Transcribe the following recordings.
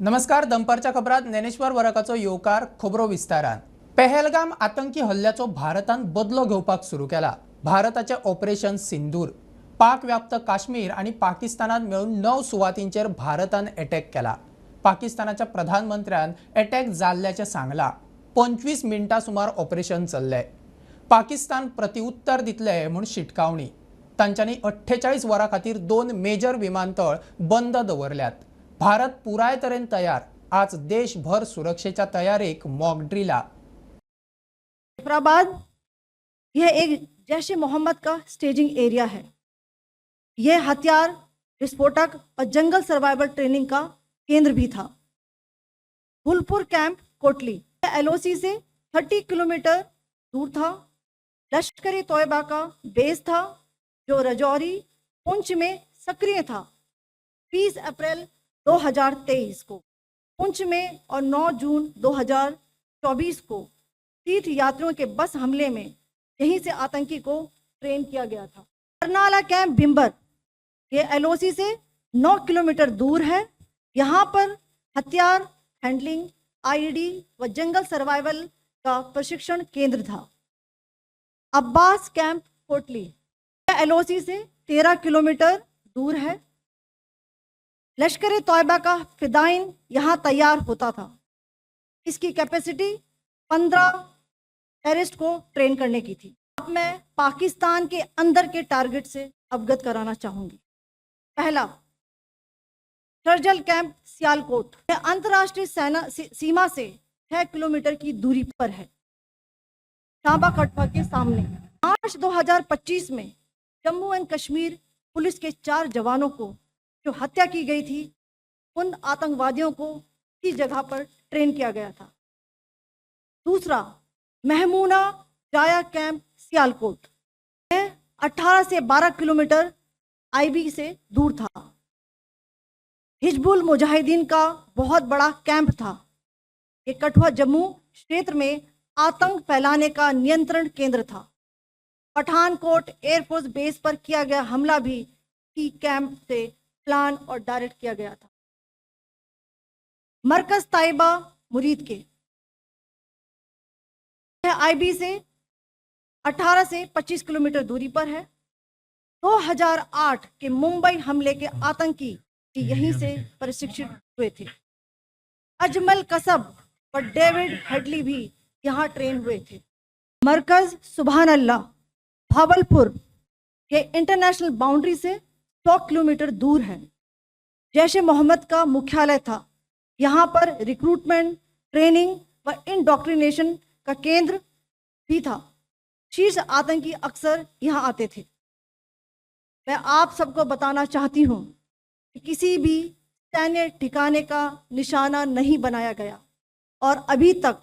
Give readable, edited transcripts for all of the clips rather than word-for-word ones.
नमस्कार, दनपारच्या खबरात ज्ञानेश्वर वरकाचो येवकार. खबरो विस्तारान. पेहलगाम आतंकी हल्ल्याचो भारतान बदलो घेवपाक सुरू केला. भारताचें ऑपरेशन सिंदूर. पाक व्याप्त काश्मीर आनी पाकिस्तानात मेळून 9 सुवातींचेर भारतान अटॅक केला. पाकिस्तानाच्या प्रधानमंत्र्यान अटॅक जाल्ल्याचें सांगला. 25 मिनटां सुमार ऑपरेशन चल्लें. पाकिस्तान प्रतिउत्तर दितले म्हूण शिटकावणी. तांच्यांनी 48 वरां खातीर 2 मेजर विमानतळ बंद दवरल्यात. भारत पुराय तरेन तयार. आज देशभर सुरक्षेच्या तयारेक मॉक ड्रिला. जाफराबाद यह एक जैश ए मोहम्मद का स्टेजिंग एरिया है. यह हथियार, विस्फोटक और जंगल सर्वाइवल ट्रेनिंग का केंद्र भी था. फुलपुर कैंप कोटली एलओसी से 30 किलोमीटर दूर था. लश्कर ए तोयबा का बेस था जो रजौरी पुंछ में सक्रिय था. 20 अप्रैल 2023 को पुंछ में और 9 जून 2024 को तीर्थ यात्रियों के बस हमले में यहीं से आतंकी को ट्रेन किया गया था. करनाला कैंप भिम्बर ये एलओसी से 9 किलोमीटर दूर है. यहाँ पर हथियार हैंडलिंग, आईईडी व जंगल सर्वाइवल का प्रशिक्षण केंद्र था. अब्बास कैंप कोटली एलओसी से 13 किलोमीटर दूर है. लश्कर ए तोयबा का फिदाइन यहाँ तैयार होता था. इसकी कैपेसिटी 15 टेररिस्ट को ट्रेन करने की थी. अब मैं पाकिस्तान के अंदर के टारगेट से अवगत कराना चाहूँगी. पहला, शरजल कैंप सियालकोट. यह अंतर्राष्ट्रीय सेना सीमा से 6 किलोमीटर की दूरी पर है, सांबा कठुआ के सामने. मार्च 2025 में Jammu and Kashmir police K 4 जवानों को जो हत्या की गई थी, उन आतंकवादियों को इसी जगह पर ट्रेन किया गया था. दूसरा, महमूना जाया कैंप सियालकोट. यह 18 से 12 किलोमीटर आईबी से दूर था. हिजबुल मुजाहिदीन का बहुत बड़ा कैंप था. ये कठुआ जम्मू क्षेत्र में आतंक फैलाने का नियंत्रण केंद्र था. पठानकोट एयरफोर्स बेस पर किया गया हमला भी इसी कैंप से प्लान और डायरेक्ट किया गया था. मरकज ताइबा मुरीदके. यह आईबी से 18 से 25 किलोमीटर दूरी पर है. 2008 के मुंबई हमले के आतंकी यहीं से प्रशिक्षित हुए थे. अजमल कसब और डेविड हेडली भी यहाँ ट्रेन हुए थे. मरकज सुभान अल्लाह भावलपुर. ये इंटरनेशनल बाउंड्री से 100 किलोमीटर दूर है. जैश ए मोहम्मद का मुख्यालय था. यहाँ पर रिक्रूटमेंट, ट्रेनिंग व इंडोक्ट्रिनेशन का केंद्र भी था. शीर्ष आतंकी अक्सर यहाँ आते थे. मैं आप सबको बताना चाहती हूँ कि किसी भी सैन्य ठिकाने का निशाना नहीं बनाया गया और अभी तक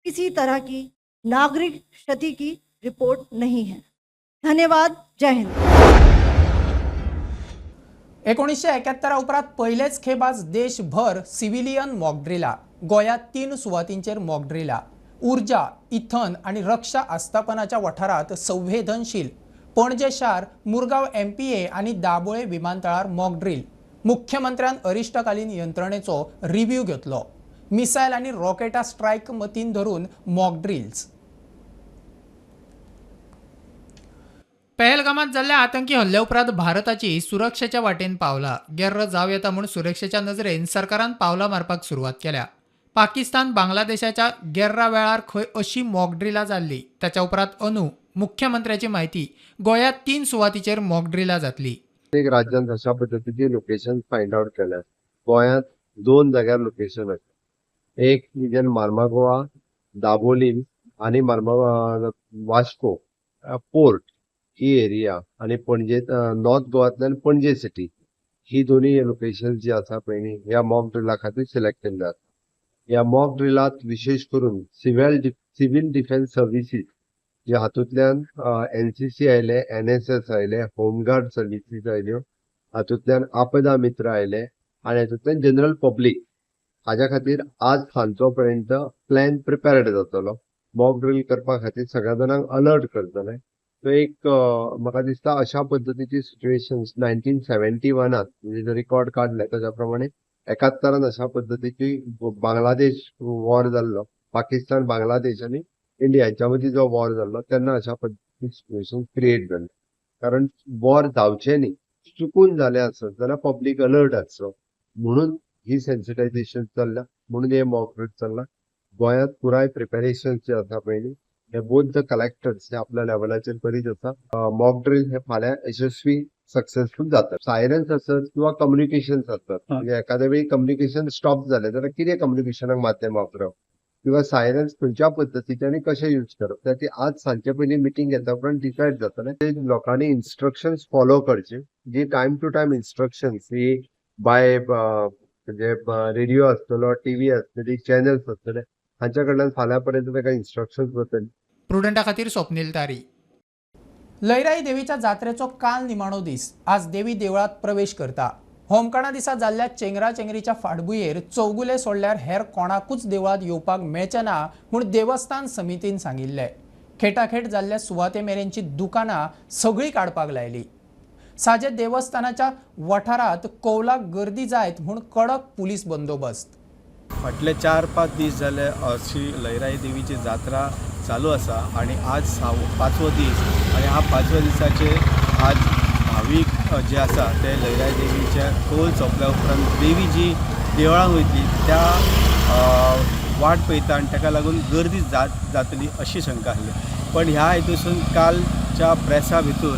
किसी तरह की नागरिक क्षति की रिपोर्ट नहीं है. धन्यवाद. जय हिंद. 1971 उपरांत पयलेच खेप आज देशभर सिव्हिलियन मॉकड्रिला. गोंयांत 3 सुवातींचेर मॉकड्रिला. ऊर्जा, इंधन आनी रक्षा आस्थापनाच्या वाठारांत संवेदनशील पणजे शार, मुरगांव एमपीए आनी दाबोळे विमानतळार मॉकड्रील. मुख्यमंत्र्यान अरिश्टकालीन यंत्रणेचो रिव्ह्यू घेतलो. मिसायल आनी रॉकेटा स्ट्रायक मतीन धरून मॉकड्रिल्स. पेहलगामात जाल्ल्या आतंकी हल्ल्या उपरांत भारताची सुरक्षेच्या वाटेन पावला गेर्र जावं येता म्हूण सुरक्षेच्या नजरेन सरकारान पावलां मारपाक सुरवात केल्या. पाकिस्तान बांगलादेशाच्या गेर्रा वेळार खंय अशी मॉकड्रिलां जाल्ली. ताच्या उपरांत अंदू मुख्यमंत्र्याची म्हायती गोंयांत 3 सुवातीचेर मॉकड्रिलां जातली. प्रत्येक राज्यान अशा पद्दतीची लोकेशन फायंड आउट केल्या. गोंयांत 2 जाग्यार लोकेशन आसा. एक म्हणजे मार्मागोवा, दाबोलीम आनी मार्मा वास्को पोर्ट ही एरिया आनी पणजे नॉर्थ गोवांतल्यान पणजे सिटी, ही दोन्ही लोकेशन जी आसा पळय न्ही, ह्या मॉक ड्रिला खातीर सिलेक्ट केल्ले आसा. ह्या मॉक ड्रिलात विशेष करून सिव्हिल डिफेन्स सर्विसीस जे हातूंतल्यान एनसीसी आयले, एनएसएस आयले, होमगार्ड सर्विसीस आयल्यो, हातूंतल्यान आपदा मित्र आयले आनी हातूंतल्यान जनरल पब्लीक. हाज्या खातीर आज सांजचो पर्यंत प्लॅन प्रिपेर्ड जातलो. मॉक ड्रील करपा खातीर सगळ्या जाणांक अलर्ट करतले. सो एक म्हाका दिसता अशा पद्दतीची सिच्युएशन्स 1971 म्हणजे रिकॉर्ड काडले ताच्या प्रमाणे एकात्तरान अशा पद्दतीची बांगलादेश वॉर जाल्लो, पाकिस्तान बांगलादेश आनी इंडिया हांच्या मदीं जो वॉर जाल्लो तेन्ना अशा पद्दतीची सिट्युएशन क्रिएट जाल्लें. कारण वॉर जावचें न्ही, चुकून जालें आसत जाल्यार पब्लीक अलर्ट आसचो म्हणून ही सेन्सिटायझेशन चल्ला, म्हणून हे मॉक ड्रील चल्ला. गोंयांत पुराय प्रिपेरेशन जे आसा पयलीं हे बोथ the collectors हे आपल्या लेवलाचेर करीत आसा. मॉक ड्रील हे फाल्यां यशस्वी सक्सेसफूल जाता. सायरन्स आसत किंवा कम्युनिकेशन आसत, म्हणजे एखाद्या वेळी कम्युनिकेशन स्टॉप जालें जाल्यार कितें कम्युनिकेशनाक माध्यम वापरप किंवा सायरन्स खंयच्या पद्दतीचे आनी कशें यूज करप, त्या आज सांजचे पयलीं मिटींग घेता उपरांत डिसायड जातलें. ते लोकांनी इन्स्ट्रक्शन्स फॉलो करचे, जी टायम टू टायम इन्स्ट्रक्शन्स ही बाय म्हणजे रेडिओ आसतलो, टीव्ही आसतली, चॅनल्स आसतले, हांच्या कडल्यान फाल्यां पर्यंत ताका इन्स्ट्रक्शन्स वतली. प्रुडंटा खातीर स्वप्नील तारी. लयराई देवीच्या जात्रेचो काल निमाणो दीस. आज देवी देवळात प्रवेश करता. होमकणा दिसा जाल्ल्या चेंगरा चेंगरीच्या फाटभुंयेर चौगुले सोडल्यार हेर कोणाकूच देवळात येवपाक मेळचें ना म्हूण देवस्थान समितीन सांगिल्लें. खेटाखेट जाल्ल्या सुवाते मेरेनची दुकानां सगळीं काडपाक लायली. साजे देवस्थानाच्या वठारांत कौलाक गर्दी जायत म्हूण कडक पुलीस बंदोबस्त. फाटले 4-5 दीस जाले अशी लयराई देवीची जात्रा चालू आसा आनी आज पांचवो दीस आनी ह्या पांचव्या दिसाचे आज भावीक जे आसा ते लयराई देवीच्या कौल सोंपल्या उपरांत देवी जी देवळांत वयतली त्या वाट पळयता आनी ताका लागून गर्दी जातली अशी शंका आसली. पण ह्या हितूसून कालच्या प्रेसा भितर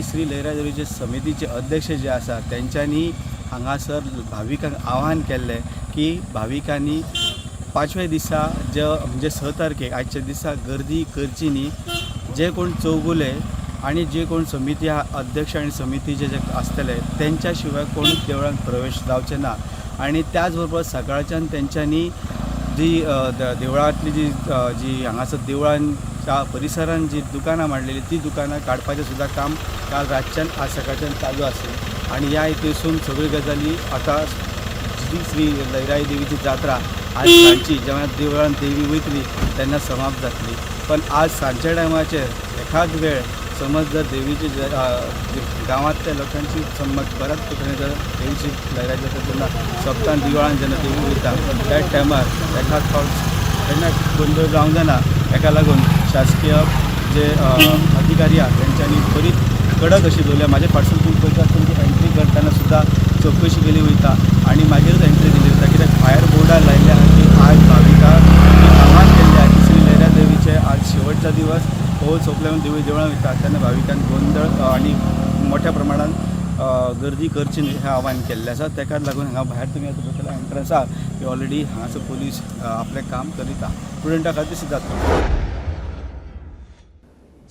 श्री लयराई देवीचे समितीचे अध्यक्ष जे आसा तेंच्यांनी हांगासर भाविकांक आव्हान केल्लें की भाविकांनी पांचव्या दिसा जे म्हणजे 6 तारखेक आजच्या दिसा गर्दी करची न्ही. जे कोण चौगुले आनी जे कोण समिती अध्यक्ष आनी समितीचे जे आसतले तेंच्या शिवाय कोणूच देवळांत प्रवेश जावचे ना. आनी त्याच बरोबर सकाळच्यान तेंच्यांनी जी देवळांतली जी जी हांगासर देवळांच्या परिसरान जी दुकानां मांडलेली ती दुकानां काडपाचें सुद्दां काम काल रातच्यान आज सकाळच्यान चालू आसलें. आनी ह्या हितूसून सगळ्यो गजाली आतां श्री लयराई देवीची जात्रा आज सांजची जेन्ना देवळान देवी वयतली तेन्ना समाप्त जातली. पण आज सांजच्या टायमाचेर एखाद वेळ समज जर देवीची गांवांतल्या लोकांची समज बऱ्याच ठिकाणी जर देवीची लयराई जात्रा जेन्ना सोंपता दिवाळान जेन्ना देवी वयता त्या टायमार एखाद फावट तेन्ना गोंदळ जावंक जायना. ताका लागून शासकीय जे अधिकारी आहा तेंच्यांनी बरी कडक अशी दवरल्या. म्हाजे फाटसून तुमी पळयता तुमची एंट्री करतना सुद्दां चवकशी केली वयता आनी मागीरूच एंट्री दिली वयता. कित्याक भायर बोर्डार लायिल्ले आहा की आज भाविकांक आव्हान केल्लें आहा की श्री लयराई देवीचे आज शेवटचा दिवस, कौल सोंपल्या देवी देवळां वयता तेन्ना भाविकांक गोंदळ आनी मोठ्या प्रमाणान गर्दी करची न्ही हें आव्हान केल्लें आसा. ताकाच लागून हांगा भायर तुमी आतां पळयतले एंट्रन्स आहा की ऑलरेडी हांगासर पोलीस आपलें काम करीत आहा. स्टुडंटा खातीर सिद्धार्थ.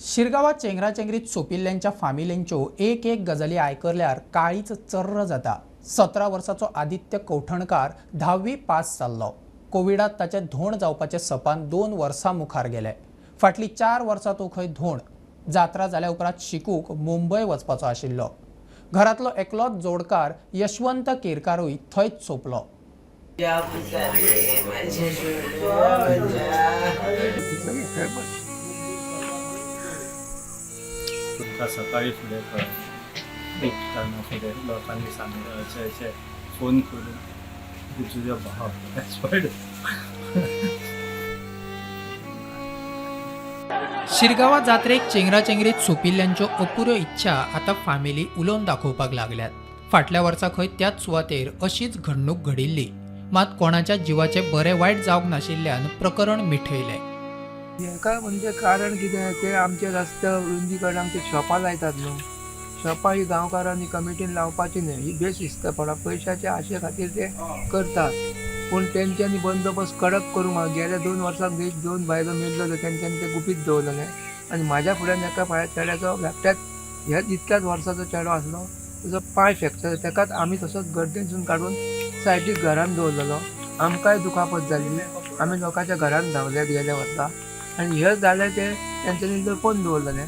शिरगांवात चेंगराचेंगरीत सोंपिल्ल्यांच्या फामिलींच्यो एक एक गजाली आयकल्यार काळीच चर्र जाता. 17 वर्साचो आदित्य कवठणकार 10वी पास जाल्लो. कोविडात ताचें धोण जावपाचें सपान 2 वर्सां मुखार गेले. फाटलीं 4 वर्सां तो खंय धोण जात्रा जाल्या उपरांत शिकूंक मुंबय वचपाचो आशिल्लो. घरांतलो एकलोच जोडकार यशवंत केरकारूय थंयच सोंपलो. तुमकां सकाळी फुडें कळ्ळें, उठ्ठना फुडें लोकांनी सांगलें अशें अशें फोन करून की तुजो भाव एक्सपायर्ड. शिरगांवा जात्रेक चेंगराचेंगरीत सोंपिल्ल्यांच्यो अपुऱ्यो इच्छा आतां फामिली उलोवन दाखोवपाक लागल्यात. फाटल्या वर्सा खंय त्याच सुवातेर अशीच घडणूक घडिल्ली, मात कोणाच्या जिवाचें बरें वायट जावंक नाशिल्ल्यान प्रकरण मिठयलें. हेका म्हणजे कारण कितें ते आमचे रस्ते रुंदीकरणाक ते शॉपां लायतात न्हू, शॉपां ही गांवकारांनी कमिटीन लावपाची न्हय, ही बेशिस्तपणां पयशाच्या आशे खातीर ते करतात. पूण तेंच्यांनी बंदोबस्त कडक करूंक गेल्या 2 वर्सांक एक 2 बायलो मेल्लो तेंच्यांनी ते गुपीत दवरलेले. आनी म्हाज्या फुड्यान एका चेड्याचो धाकट्याच ह्याच इतल्याच वर्साचो चेडो आसलो, ताजो पांय फ्रॅक्चर, ताकाच आमी तसोच गर्देनसून काडून सायडीक घरान दवरलेलो. आमकांय दुखापत जाल्ली, आमी लोकांच्या घरान धांवले गेल्या वर्सा. आनी हे जालें ते तेंच्यांनी लपोवन दवरलेलें.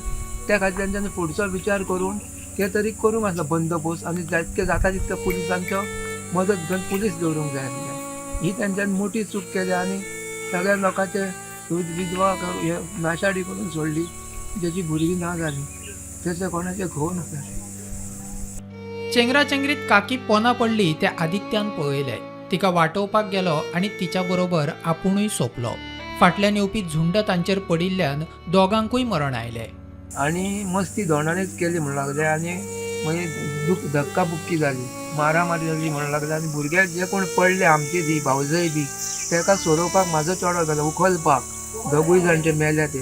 त्या खातीर तेंच्यांनी फुडचो विचार करून ते तरी करूंक आसलो बंदोबस्त आनी जितके जाता तितके पुलिसांचो मदत घेवन पुलीस दवरूंक जाय आसले. ही तेंच्यांनी मोठी चूक केली आनी सगळ्या लोकांचे विधवा हे नाशाडी करून सोडली, ज्याची भुरगीं ना जाली, तेचे कोणाचे घोव नासले. चेंगराचेंगरीत काकी पोना पडली त्या आदित्यान पळयलें. तिका वाटोवपाक गेलो आनी तिच्या बरोबर आपुणूय सोंपलो. फाटल्यान येवपी झुंड तांचेर पडिल्ल्यान दोगांकूय मरण आयलें. आनी मस्ती धोंडांनीच केली म्हणून लागले आनी मागीर धक्काबुक्की जाली, मारामारी जाली म्हणून लागले. आनी भुरगे जे कोण पडले आमचे दी भावजय बी तेका सोडोवपाक म्हाजो चेडो गेलो उखलपाक, दोगूय जाण जे मेल्या ते,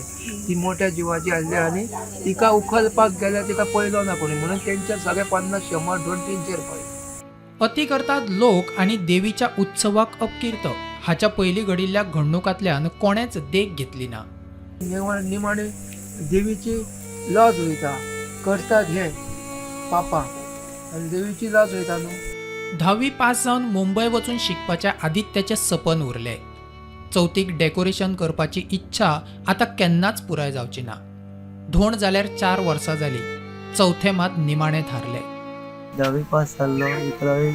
ती मोठ्या जिवाची आसली आनी तिका उखलपाक गेल्यार तिका पळयलो ना कोणी, म्हणून तेंच्या सगळे 50 100 200-300 पडले. अती करतात लोक आनी देवीच्या उत्सवाक अपकीर्त हाच्या पयलीं घडिल्ल्या घडणुकांतल्यान कोणेच देख घेतली ना. निमाणे देवीची लज वयता, करतात हे पापा आनी देवीची लज वयता न्हू. 10वी पास जावन मुंबय वचून शिकपाच्या आदित्याचें सपन उरलें. चवथीक डेकोरेशन करपाची इच्छा आतां केन्नाच पुराय जावची ना. धोण जाल्यार 4 वर्सां जालीं, चवथे मात निमाणें थारलें. 10वी पास जाल्लो, 11वी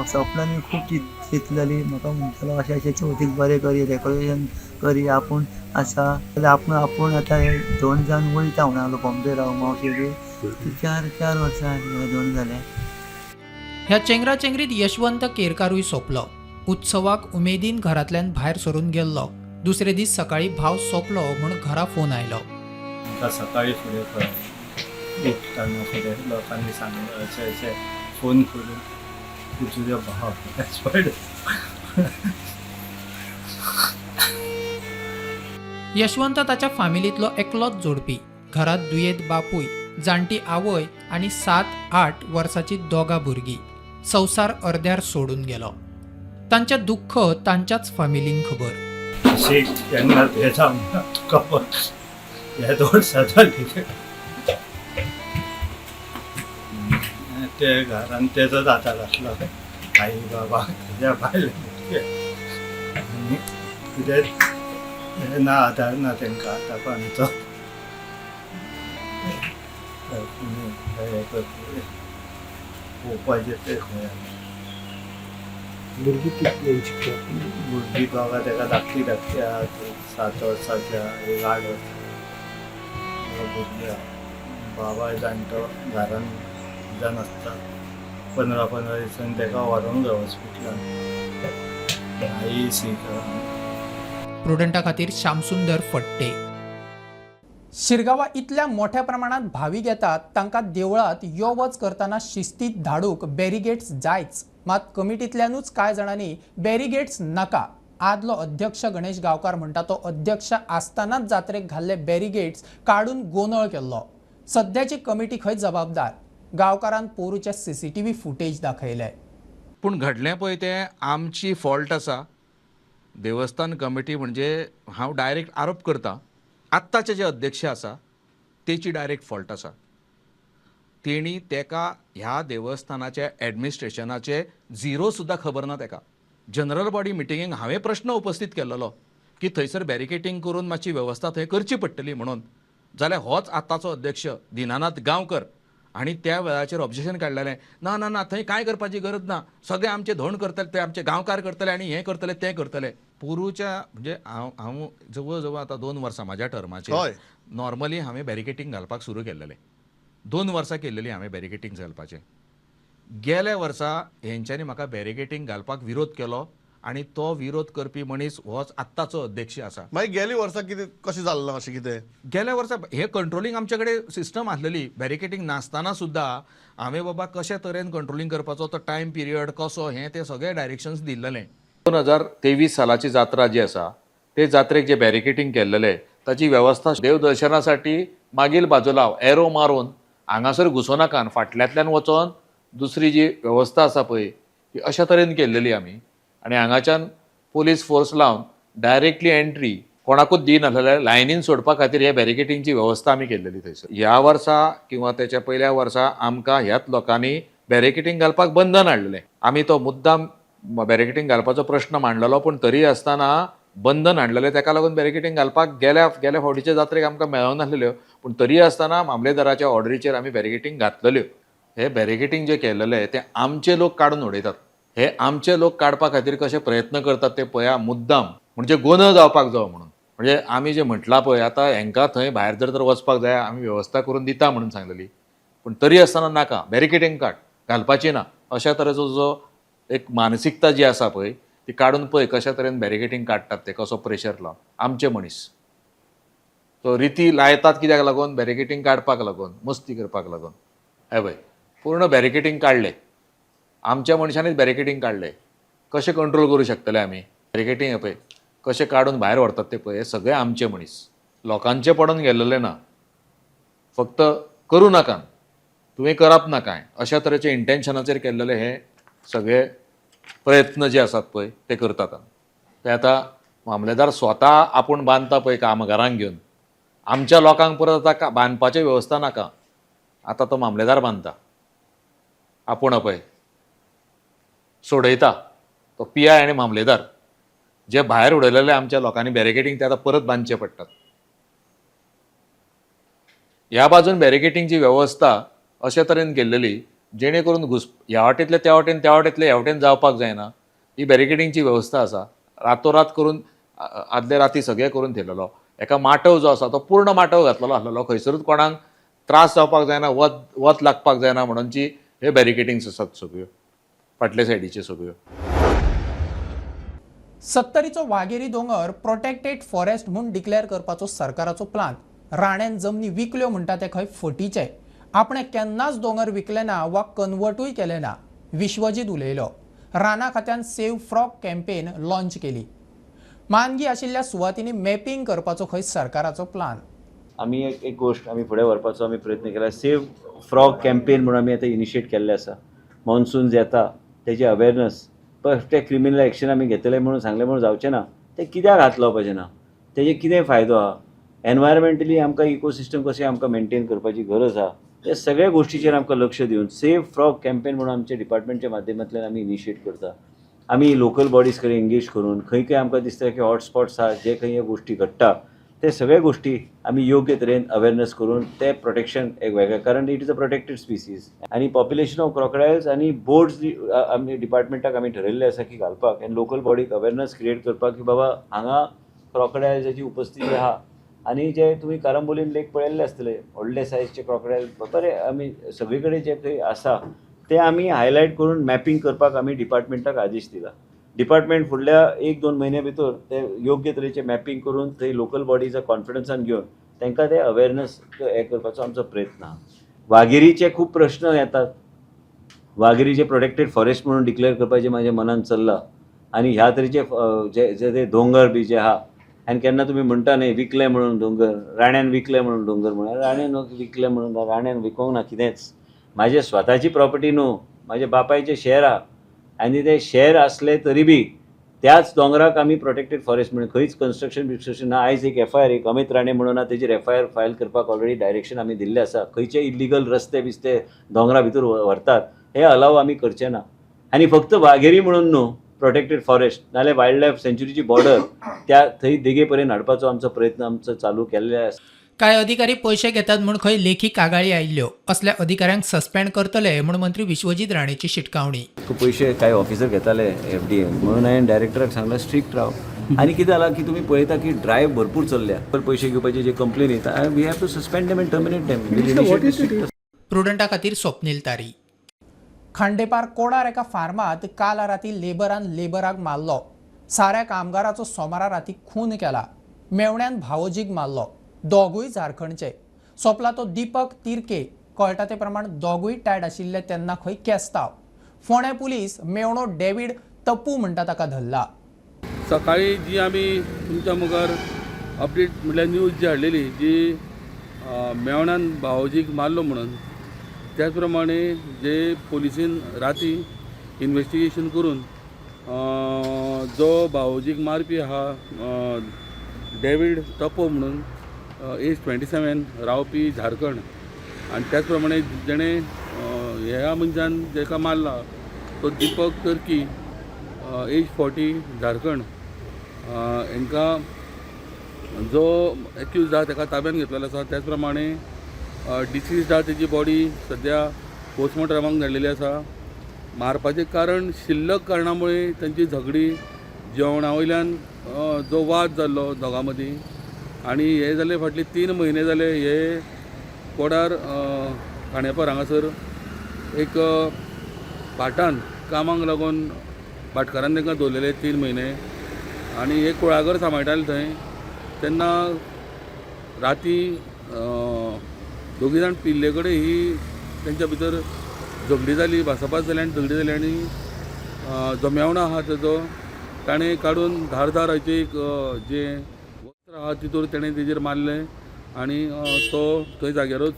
सपनांनी खूब चिंतलेली. म्हाका म्हणटालो अशें अशें चवथीक बरें करी, डेकोरेशन करी, आपूण आसा जाल्यार आपूण आपूण आतां हे धोण जावन वयता म्हणून बॉम्बे राव मावशेगेर. 4 वर्सां धोण जालें. ह्या चेंगराचेंगरीत यशवंत केरकारूय सोंपलो. उत्सवाक उमेदीन घरांतल्यान भायर सरून गेल्लो. दुसरे दीस सकाळी भाव सोंपलो म्हूण घरा फोन आयलो. आमकां सकाळी फुडें कळ्ळें, उठ्ठना फुडें लोकांनी सांगलें अशें अशें फोन करून की तुजो भाव एक्सपायर्ड. यशवंत ताच्या फामिलींतलो एकलोच जोडपी. घरांत दुयेंत बापूय, जाणटी आवय आनी 7-8 वर्सांची दोगां भुरगीं. संवसार अर्द्यार सोडून गेलो. तांचें दुख्ख तांच्याच फामिलींक खबर. अशी केन्ना तें जावना तुका हे 2 वर्सां जाली ते घरान तेजोच आदार आसलो, आई बाबा तेज्या बायले भुरगे आनी कितें ना आदार ना तेंकां आतां कोणाचो. हें पळोवपाचें तें खंय. भुरगीं कितली शिकता? भुरगीं दोगां तेका धाकटी धाकटी आहा, 7 वर्सांची आहा, एक 8 वर्सां भुरगीं आहा. बाबाय जाणटो घरान जावन आसता. 15-15 दिसांनी तेका व्हरोंक जाय हॉस्पिटलान. आई सीक. प्रुडंटा खातीर श्यामसुंदर फट्टे. शिरगांवा इतल्या मोठ्या प्रमाणात भावीक येतात तांकां देवळांत यो वच करतना शिस्तीत धाडूंक बॅरिगेट्स जायच. मात कमिटींतल्यानूच कांय जाणांनी बॅरिगेट्स नाका. आदलो अध्यक्ष गणेश गांवकार म्हणटा तो अध्यक्ष आसतनाच जात्रेक घाल्ले बॅरिगेट्स काडून गोंदळ केल्लो. सद्याची कमिटी खंय जबाबदार? गांवकारान पोरूचे सीसीटीव्ही फुटेज दाखयले. पूण घडलें पळय तें आमची फॉल्ट आसा. देवस्थान कमिटी म्हणजे हांव डायरेक्ट आरोप करता, आत्ताचे जे अध्यक्ष आसा तेची डायरेक्ट फॉल्ट आसा. तेणी तेका ह्या देवस्थानाच्या एडमिनिस्ट्रेशनाचे झिरो सुद्दां खबर ना. तेका जनरल बॉडी मिटिंगेक हांवें प्रश्न उपस्थीत केल्लो की थंयसर बॅरिकेटींग करून मातशी वेवस्था थंय करची पडटली म्हणून, जाल्यार होच आत्ताचो अध्यक्ष दिनानाथ गांवकर आनी त्या वेळाचेर ऑब्जेक्शन काडलेलें, ना ना ना थंय कांय करपाची गरज ना, सगळे आमचे धोण करतले, ते आमचे गांवकार करतले आनी हें करतले तें करतले. पोरूच्या म्हणजे हांव जवळ जवळ आतां 2 वर्सां म्हाज्या टर्माचेर नॉर्मली हांवें बॅरिकेटींग घालपाक सुरू केल्लेलें. 2 वर्सां केल्लेली हांवें बॅरिकेटींग घालपाचें. गेल्या वर्सा हेंच्यांनी म्हाका बॅरिकेटींग घालपाक विरोध केलो आनी तो विरोध करपी मनीस होच आत्ताचो अध्यक्ष आसा. मागीर गेल्या वर्सा कितें कशें जाल्लें अशें कितें? गेल्या वर्सा हे कंट्रोलिंग आमचे कडेन सिस्टम आसलेली. बॅरिकेटींग नासतना सुद्दां हांवें बाबा कशे तरेन कंट्रोलिंग करपाचो तो टायम पिरियड कसो हें तें सगळें डायरेक्शन्स दिल्लेलें. 2023 सालाची जात्रा जी आसा ते जात्रेक जे बॅरिकेटींग केल्लेलें ताची वेवस्था देवदर्शनासाठी मागील बाजूला एरो मारून हांगासर घुसोनाका फाटल्यांतल्यान वचोन दुसरी जी वेवस्था आसा पळय ती अशा तरेन केल्लेली आमी. आनी हांगाच्यान पोलीस फोर्स लावन डायरेक्टली एंट्री कोणाकूच दिनासलेले, लायनीन सोडपा खातीर हे बॅरिकेटींगची वेवस्था आमी केल्लेली थंयसर. ह्या वर्सा किंवा तेच्या पयल्या वर्सा आमकां ह्याच लोकांनी बॅरिकेटींग घालपाक बंधन हाडलेलें. आमी तो मुद्दाम बॅरिकेटींग घालपाचो प्रश्न मांडलेलो, पूण तरी आसतना बंधन हाडलेलें तेका लागून बॅरिकेटींग घालपाक गेल्या गेल्या फावटीच्या जात्रेक आमकां मेळनासलेल्यो. पूण तरी आसतना मामलेदाराच्या ऑर्डरीचेर आमी बॅरिकेटींग घातलेल्यो. हे बॅरिकेटींग जे केलेलें तें आमचे लोक काडून उडयतात. हे आमचे लोक काडपा खातीर कशे प्रयत्न करतात ते पळया, मुद्दाम म्हणजे गोंदळ जावपाक जावो म्हणून. म्हणजे आमी जे म्हटलां पळय आतां हेंकां थंय भायर जर तर वचपाक जाय आमी वेवस्था करून दिता म्हणून सांगलेली, पूण तरी आसतना नाका बॅरिकेटींग काड, घालपाची ना, अशा तरेचो जो एक मानसिकता जी आसा पळय ती काडून पळय कशा तरेन बॅरिकेटींग काडटात ते, कसो प्रेशर लावन आमचे मनीस तो रिती लायतात कित्याक लागून, बॅरिकेटींग काडपाक लागून, मस्ती करपाक लागून. हे पळय पूर्ण बॅरिकेटींग काडलें, आमच्या मनशांनीच बॅरिकेटींग काडलें. कशें कंट्रोल करूं शकतले आमी बॅरिकेटींग? हे पळय कशें काडून भायर व्हरतात ते पळय, हे सगळे आमचे मनीस, लोकांचे पडून गेल्लेले ना. फक्त करूं नाका, तुवें करप ना कांय, अशा तरेचे इंटेन्शनाचेर केल्लेले हे सगळे प्रयत्न जे आसात पळय ते करतात आमी. ते आतां मामलेदार स्वता आपूण बांदता पळय कामगारांक घेवन, आमच्या लोकांक परत आतां बांदपाची वेवस्था नाका, आतां तो मामलेदार बांदता आपूण, पळय सोडयता तो पी I आनी मामलेदार. जे भायर उडयलेले आमच्या लोकांनी बॅरिकेटींग ते आतां परत बांदचे पडटात. ह्या बाजून बॅरिकेटींगची वेवस्था अशे तरेन केल्लेली जेणे करून घुस ह्या वाटेंतले त्या वाटेन, त्या वाटेंतले ह्या वाटेन जावपाक जायना, ही बॅरिकेटींगची वेवस्था आसा. रातोरात करून आदले राती सगळें करून थेयलेलो एका माटव जो आसा तो पूर्ण माटव घातलेलो आसलेलो, खंयसरूच कोणाक त्रास जावपाक जायना, वत वत लागपाक जायना म्हणूनची हे बॅरिकेटिंग्स आसात सगळ्यो फाटले सायडीच्यो सगळ्यो. सत्तरीचो वाघेरी दोंगर प्रोटेक्टेड फॉरेस्ट म्हूण डिक्लेअर करपाचो सरकाराचो प्लान. राण्यान जमनी विकल्यो म्हणटा ते खंय फटीचे, आपणे केन्नाच दोंगर विकले ना वा कन्वर्टूय केले ना, विश्वजीत उलयलो. राना खात्यान सेव्ह फ्रॉग कॅम्पेन लॉन्च केली. मानगी आशिल्ल्या सुवातींनी मॅपिंग करपाचो खंय सरकाराचो प्लान. आमी एक गोश्ट आमी फुडें व्हरपाचो आमी प्रयत्न केला. सेव्ह फ्रॉग कॅम्पेन म्हणून आमी आतां इनिशिएट केल्लें आसा. मॉन्सून येता तेजे अवेरनस, ते क्रिमिनल एक्शन आमी घेतले म्हणून सांगलें म्हणून जावचें ना, ते कित्याक हात लावपाचें ना, तेजे कितें फायदो आहा, एनवायरमेंटली आमकां इकोसिस्टम कशें आमकां मेनटेन करपाची गरज आहा, ते सगळ्या गोश्टीचेर आमकां लक्ष दिवन सेव्ह फ्रॉग कॅम्पेन म्हणून आमच्या डिपार्टमेंटच्या माध्यमांतल्यान आमी इनिशिएट करता. आमी लोकल बॉडीज कडेन एंगेज करून खंय खंय आमकां दिसता की हॉटस्पॉट्स आहा, जे खंय ह्यो गोश्टी घडटा ते सगळे गोश्टी आमी योग्य तरेन अवेरनस करून ते प्रोटेक्शन एक वेगळें, कारण it is a protected species आनी पॉप्युलेशन ऑफ क्रोकडायल्स आनी बोट्स आमी डिपार्टमेंटाक आमी ठरयल्ले आसा की घालपाक आनी लोकल बॉडीक अवेरनस क्रिएट करपाक की बाबा हांगा क्रोकडायल्साची उपस्थिती आहा. आनी जे तुमी कारंबोलीन लेक पळयल्ले आसतले व्हडले सायजचे क्रोकडायल बरे आमी सगळे कडेन जे खंय आसा ते आमी हायलायट करून मॅपिंग करपाक आमी डिपार्टमेंटाक आदेश दिला. डिपार्टमेंट फुडल्या 1-2 म्हयन्या भितर ते योग्य तरेचे मॅपिंग करून थंय लोकल बॉडीजा कॉन्फिडन्सान घेवन तांकां ते अवेरनस हे करपाचो आमचो प्रयत्न आहा. वाघेरीचे खूब प्रश्न येतात. वाघेरीचे प्रोटेक्टेड फॉरेस्ट म्हणून डिक्लेअर करपाचें म्हाज्या मनान चल्लां आनी ह्या तरेचे जे जे ते दोंगर बी जे आहा आनी केन्ना तुमी म्हणटा न्ही विकले म्हणून दोंगर, राण्यान विकले म्हणून दोंगर, म्हणून राण्यान विकले म्हणून राण्यान विकोंक ना कितेंच. म्हाजे स्वताची प्रॉपर्टी न्हू, म्हाज्या बापायचें शेअर आहा आनी ते शेअर आसले तरी बी त्याच दोंगराक आमी प्रोटेक्टेड फॉरेस्ट म्हणून खंयच कन्स्ट्रक्शन बिस्ट्रक्शन ना. आयज एक एफ I R एक अमित राणे म्हणून तेजेर एफ I R file करपाक ऑलरेडी डायरेक्शन आमी दिल्लें आसा. खंयचे इल्लिगल रस्ते बिस्ते दोंगरा भितर व्हरतात हे अलाव आमी करचे ना. आनी फक्त वाघेरी म्हणून न्हू प्रोटेक्टेड फॉरेस्ट, नाल्यार वायल्ड लायफ सँच्युरीची बॉर्डर त्या थंय देगे पर्यंत हाडपाचो आमचो प्रयत्न आमचो चालू केल्ले आसा. कांय अधिकारी पयशे घेतात म्हूण खंय लेखी कागाळी आयिल्ल्यो, असल्या अधिकाऱ्यांक सस्पेंड करतले म्हूण मंत्री विश्वजीत राणेची शिटकावणी. पयशे कांय ऑफिसर घेताले एफ डी एन, म्हणून हांवें डायरेक्टराक सांगलां स्ट्रिक्ट राव. आनी कितें जालां की तुमी पळयता की ड्रायव्ह भरपूर चल्ल्या, पयशे घेवपाची जे कंप्लेन येता we have to suspend them and terminate them. प्रुडंटा खातीर स्वप्नील तारी. खांडेपार कोडार एका फार्मांत काल राती लेबरान लेबराक मारलो. साऱ्या कामगाराचो सोमारा राती खून केला. मेवण्यान भावोजीक मारलो. दोगूय झारखंडचे. सोंपला तो दीपक तिर्के. कळटा ते प्रमाण दोगूय टायड आशिल्ले तेन्ना खंय केस्तांव. फोंडें पुलीस मेवणो डेव्हिड तप्पू म्हणटा ताका धरला. सकाळी जी आमी तुमच्या मुखार अपडेट म्हळ्यार न्यूज जी हाडलेली जी मेवणान भावोजीक मारलो म्हणून, त्याच प्रमाणे जे पोलिसीन राती इन्वेस्टिगेशन करून जो भावोजीक मारपी आहा डेव्हिड तपो म्हणून एज 27 रावपी झारखंड, आनी त्याच प्रमाणे जेणें ह्या मनशान जेका मारला तो दीपक तर्की एज 40 झारखंड, हांकां जो एक्यूज आहा ताका ताब्यान घेतलेलो आसा. त्याच प्रमाणे डिसीज आहा तेजी बॉडी सद्या पोस्टमॉर्टमाक धाडलेली आसा. मारपाचें कारण शिल्लक कारणा मुळे तांची झगडी जेवणा वयल्यान जो वाद जाल्लो दोगां मदीं, आनी हे जाले फाटले 3 म्हयने जाले हे कोडार खांडेपार हांगासर एक भाटान कामाक लागून भाटकारान तांकां दवरलेले 3 म्हयने आनी एक कुळागर सांबाळटाले थंय. तेन्ना राती दोगी जाण पिल्ले कडेन ही तेंच्या भितर झगडी जाली, भासाभास जाली आनी झगडी जाली आनी जम्यावणां आहा तेजो ताणें काडून धारधाराचें एक जें वस्त्र आहा तितूर तेणें तेजेर मारलें आनी तो थंय जाग्यारूच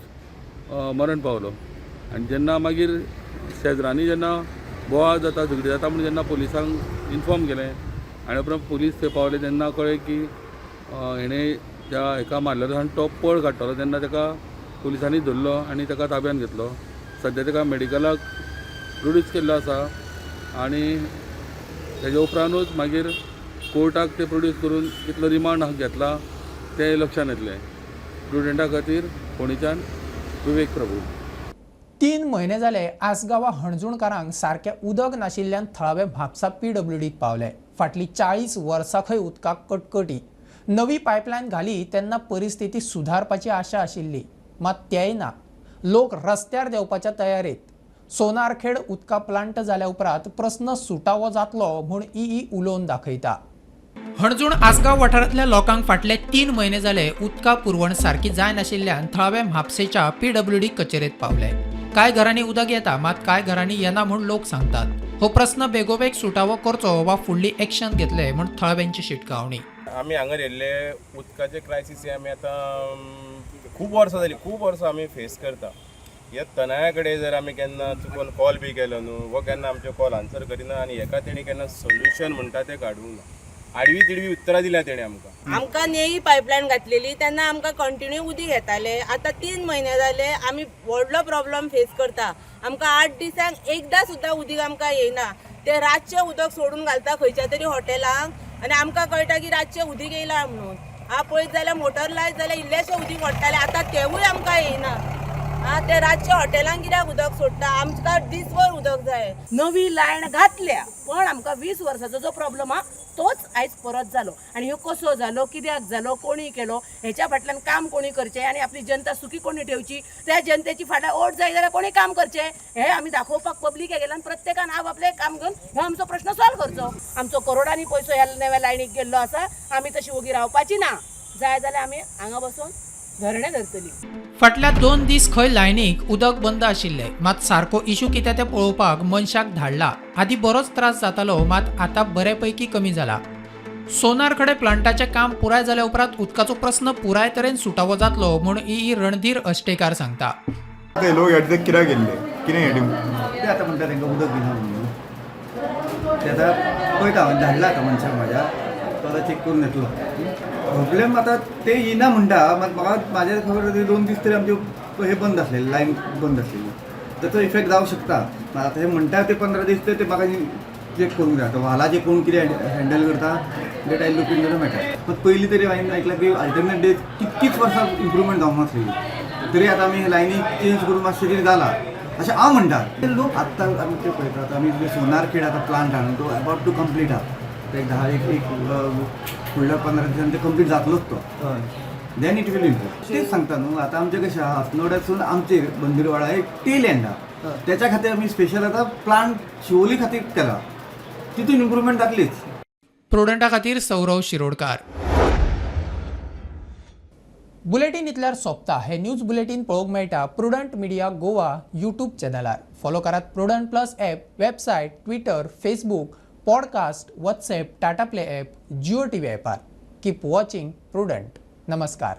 मरण पावलो. आनी जेन्ना मागीर शेजरांनी जेन्ना बोवाळ जाता, झगडी जाता म्हूण जेन्ना पुलिसांक इन्फॉर्म केलें आनी उपरांत पुलीस थंय पावले तेन्ना कळ्ळें की हेणें त्या हेका मारलेलो आनी तो पळ काडटलो तेन्ना ताका पुलिसांनी धरलो आनी ताका ताब्यान घेतलो. सद्या ताका मेडिकलाक प्रोड्यूस केल्लो आसा आनी तेज्या उपरांतूच मागीर कोर्टाक ते प्रोड्यूस करून कितलो रिमांड घेतला तें लक्षांत येतलें. प्रुडंटा खातीर फोंडेच्यान विवेक प्रभू. 3 म्हयने जाले आसगांवा हणजूणकारांक सारकें उदक नाशिल्ल्यान थळावे म्हापसा पीडब्ल्यूडीत पावले. फाटलीं 40 वर्सां खंय उदकाक कटकटी. नवी पायपलायन घाली तेन्ना परिस्थिती सुदारपाची आशा आशिल्ली, मात तेंय ना. लोक रस्त्यार देंवपाच्या तयारेत. सोनारखेड उदका प्लांट जाल्या उपरांत प्रस्न सुटावो जातलो म्हूण ई उलोवन दाखयता. हणजूण आसगांव वाठारांतल्या लोकांक फाटले 3 म्हयने जाले उदका पुरवण सारकी जायनाशिल्ल्यान थळावे म्हापसेच्या पीडब्ल्यूडी कचेरेत पावले. कांय घरांनी उदक येता, मात कांय घरांनी येना म्हूण लोक सांगतात. हो प्रस्न बेगोबेग सुटावो करचो वा फुडली एक्शन घेतले म्हूण थळाव्यांची शिटकावणी. आमी हांगा येयल्ले उदकाचे क्रायसीस हे आमी आतां खूब वर्सां जाली, खूब वर्सां आमी फेस करता. ह्या तनाया कडेन जर आमी केन्ना चुकोन कॉल बी केलो न्हू, वो केन्ना आमचे कॉल आन्सर करिना आनी हेका तेणी केन्ना सोल्युशन म्हणटा तें काडूंक ना. आडवी तिडवी उत्तरां दिल्या तेणी आमकां. आमकां नेही पायपलायन घातलेली तेन्ना आमकां कंटिन्यू उदीक येताले. आतां 3 म्हयने जाले आमी व्हडलो प्रॉब्लम फेस करता. आमकां 8 दिसांक एकदां सुद्दां उदीक आमकां येयना. ते रातचें उदक सोडून घालता खंयच्या तरी हॉटेलांक आनी आमकां कळटा की रातचें उदीक येयला म्हणून. हा पळयत जाल्यार मोटर लायत जाल्यार इल्लेशें उदीक वडटालें, आतां तेवूय आमकां येयना. हा ते रातचे हॉटेलांक कित्याक उदक सोडटा? आमकां दीसभर उदक जाय. नवी लायन घातल्या पण आमकां 20 वर्साचो जो प्रॉब्लम आहा तोच आयज परत जालो. आनी ह्यो कसो जालो, कित्याक जालो, कोणी केलो, हेच्या फाटल्यान काम कोणी करचें आनी आपली जनता सुखी कोणी ठेवची, त्या जनतेची फाटल्यान ओट जाय जाल्यार कोणी काम करचें हें आमी दाखोवपाक पब्लिक गेल्यान आनी प्रत्येकान आप आपलें काम घेवन हो आमचो प्रश्न सॉल्व करचो. आमचो करोडांनी पयसो ह्या नव्या लायनीक गेल्लो आसा. आमी तशी ओगी रावपाची ना. जाय जाल्यार आमी हांगा बसून धरणें धरतली. फाटल्या 2 दीस खंय लायनीक उदक बंद आशिल्लें, मात सारको इशू कितें तें पळोवपाक मनशाक धाडला. आदी बरोच त्रास जातालो, मात आतां बरेपैकी कमी जाला. सोनारखडे प्लांटाचें काम पुराय जाल्या उपरांत उदकाचो प्रस्न पुराय तरेन सुटावो जातलो म्हूण ई रणधीर अष्टेकार सांगता. ते लोक हेडे कित्याक गेल्ले, कितें हेडे ते आतां म्हणटा तांकां उदक दिना म्हणून. ते आतां पळयता, हांवें धाडला आतां मनशाक म्हाज्या, तो आतां चॅक करून येतलो. प्रॉब्लेम आतां ते येना म्हणटा, मात म्हाका म्हाजें खबर 2 दीस तरी आमच्यो हे बंद आसलेले, लायन बंद आसलेली, ताचो इफेक्ट जावंक शकता. मात आतां हे म्हणटा ते 15 दीस ते म्हाका चॅक करूंक जाय. आतां व्हालाचे कोण कितें हँडल करता that I look in the matter. मात पयलीं तरी हांवें आयकलां की अल्टरनेट डेज कितकीच वर्सां इम्प्रुवमेंट जावंक नासलेली, तरी आतां आमी लायनी चेंज करून मातशें कितें जालां अशें हांव म्हणटा. लोक आत्तां आमी ते पळयतात, आमी सोनारखेड आतां प्लांट आहा तो अबाउट टू कंप्लीट आहा, एक 10 एक फुडल्या 15 दिसांनी ते कंप्लीट जातलोच तो, then it will improve. तेच सांगता न्हू. आतां आमचें कशें आहा, अस्नोड्यासून आमचे बंदीरवाडा एक टेल एंड आहा, त्याच्या खातीर आमी स्पेशल आतां प्लांट शिवोली खातीर केला, तितून इम्प्रुवमेंट जातलीच. प्रुडंटा खातीर सौरव शिरोडकार. बुलेटीन इतल्यार सोंपता. हे न्यूज बुलेटीन पळोवंक मेळटा प्रुडंट मिडिया गोवा यूट्यूब चॅनलार. फॉलो करात Prudent plus app, website, Twitter, Facebook, podcast, WhatsApp, Tata Play app, Jio TV ॲपार. Keep watching prudent. नमस्कार.